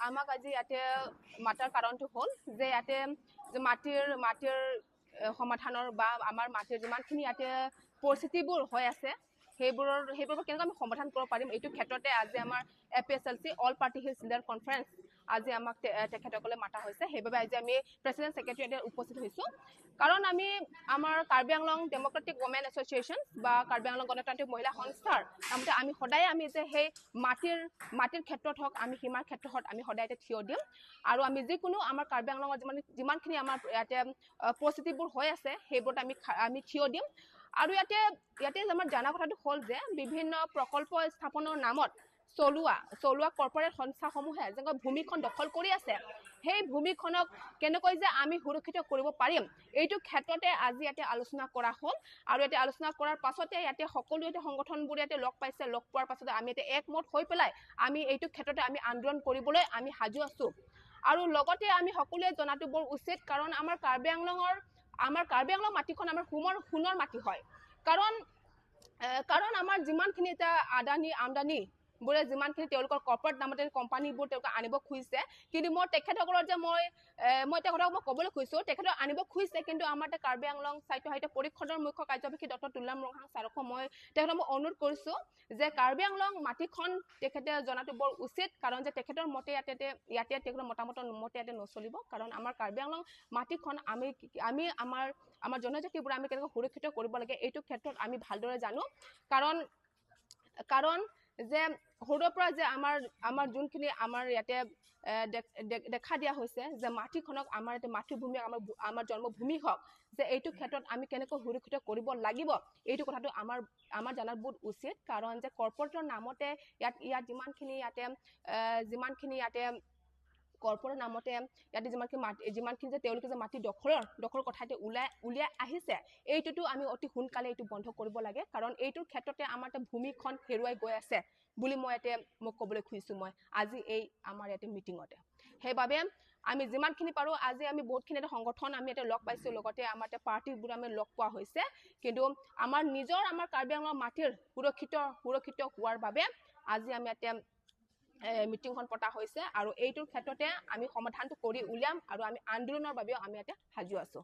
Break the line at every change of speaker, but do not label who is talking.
আমাক আজি ইয়াতে মাতাৰ কাৰণটো হ'ল যে ইয়াতে যে মাটিৰ সমাধানৰ বা আমাৰ মাটিৰ যিমানখিনি ইয়াতে পৰিস্থিতিবোৰ হৈ আছে, সেইবোৰৰ কেনেকৈ আমি সমাধান কৰিব পাৰিম, এইটো ক্ষেত্ৰতে আজি আমাৰ APSLC all party hills leader conference আজি আমাক তেখেতসকলে মাতা হৈছে। সেইবাবে আজি আমি প্ৰেচিডেণ্ট ছেক্ৰেটেৰিয়েটত উপস্থিত হৈছোঁ। কাৰণ আমি আমাৰ Karbi Anglong democratic women association বা কাৰ্বি আংলং গণতান্ত্ৰিক মহিলা সংস্থাৰ নামতে আমি সদায় আমি যে সেই মাটিৰ ক্ষেত্ৰত হওক, আমি সীমাৰ ক্ষেত্ৰত হওক, আমি সদায় ইয়াতে থিয় দিম। আৰু আমি যিকোনো আমাৰ কাৰ্বি আংলঙৰ যিমানখিনি আমাৰ ইয়াতে পৰিস্থিতিবোৰ হৈ আছে, সেইবোৰত আমি থিয় দিম। আৰু ইয়াতে আমাৰ জনা কথাটো হ'ল যে বিভিন্ন প্ৰকল্প স্থাপনৰ নামত চলোৱা কৰ্পৰেট সংস্থাসমূহে যেনেকৈ ভূমিখন দখল কৰি আছে, সেই ভূমিখনক কেনেকৈ যে আমি সুৰক্ষিত কৰিব পাৰিম, এইটো ক্ষেত্ৰতে আজি ইয়াতে আলোচনা কৰা হ'ল। আৰু ইয়াতে আলোচনা কৰাৰ পাছতে ইয়াতে সকলো ইয়াতে সংগঠনবোৰ ইয়াতে লগ পাইছে। লগ পোৱাৰ পাছতে আমি ইয়াতে একমত হৈ পেলাই আমি এইটো ক্ষেত্ৰতে আমি আন্দোলন কৰিবলৈ আমি সাজু আছোঁ। আৰু লগতে আমি সকলোৱে জনাটো বৰ উচিত, কাৰণ আমাৰ কাৰ্বি আংলং মাটিখন আমাৰ সোণৰ মাটি হয়। কাৰণ আমাৰ যিমানখিনি এতিয়া আদানী আমদানি বোৰে যিমানখিনি তেওঁলোকৰ কৰ্পৰেট নামতে কোম্পানীবোৰ তেওঁলোকে আনিব খুজিছে, কিন্তু মই তেখেতসকলৰ যে মই তেখেতক মই ক'বলৈ খুজিছোঁ, তেখেতক আনিব খুজিছে, কিন্তু আমাৰ এতিয়া কাৰ্বি আংলং স্বায়ত্ত সাহিত্য পৰিষদৰ মুখ্য কাৰ্যবাহী ডক্টৰ তুলাম ৰংহাং ছাৰকো মই তেখেতক মই অনুৰোধ কৰিছোঁ যে কাৰ্বি আংলং মাটিখন তেখেতে জনাটো বৰ উচিত। কাৰণ যে তেখেতৰ মতে ইয়াতে তেখেতৰ মতামতৰ মতে ইয়াতে নচলিব। কাৰণ আমাৰ কাৰ্বি আংলং মাটিখন আমি আমাৰ জনজাতিবোৰ আমি কেনেকৈ সুৰক্ষিত কৰিব লাগে, এইটো ক্ষেত্ৰত আমি ভালদৰে জানো। কাৰণ যে সৰুৰে পৰা যে আমাৰ যোনখিনি আমাৰ ইয়াতে দেখা দিয়া হৈছে যে মাটিখনক আমাৰ ইয়াতে মাতৃভূমি, আমাৰ জন্মভূমি হওক, যে এইটো ক্ষেত্ৰত আমি কেনেকৈ সুৰক্ষিত কৰিব লাগিব, এইটো কথাটো আমাৰ জনাত বহুত উচিত। কাৰণ যে কৰ্পৰেটৰ নামতে ইয়াত যিমানখিনি ইয়াতে, যিমানখিনি ইয়াতে কৰ্পৰেট নামতে ইয়াতে যিমানখিনি মাটি, যিমানখিনি যে তেওঁলোকে যে মাটি দখলৰ কথা এতিয়া উলিয়াই আহিছে, এইটোতো আমি অতি সোনকালে এইটো বন্ধ কৰিব লাগে। কাৰণ এইটোৰ ক্ষেত্ৰতে আমাৰ এতিয়া ভূমিখন হেৰুৱাই গৈ আছে বুলি মই ইয়াতে মই ক'বলৈ খুজিছোঁ মই আজি এই আমাৰ ইয়াতে মিটিঙতে। সেইবাবে আমি যিমানখিনি পাৰোঁ আজি আমি বহুতখিনি এটা সংগঠন আমি ইয়াতে লগ পাইছোঁ, লগতে আমাৰ এতিয়া পাৰ্টিবোৰ আমি লগ পোৱা হৈছে। কিন্তু আমাৰ নিজৰ আমাৰ কাৰ্বি আংলং মাটিৰ সুৰক্ষিত হোৱাৰ বাবে আজি আমি ইয়াতে মিটিংখন পতা হৈছে। আৰু এইটোৰ ক্ষেত্ৰতে আমি সমাধানটো কৰি উলিয়াম আৰু আমি আন্দোলনৰ বাবেও আমি ইয়াতে সাজু আছোঁ।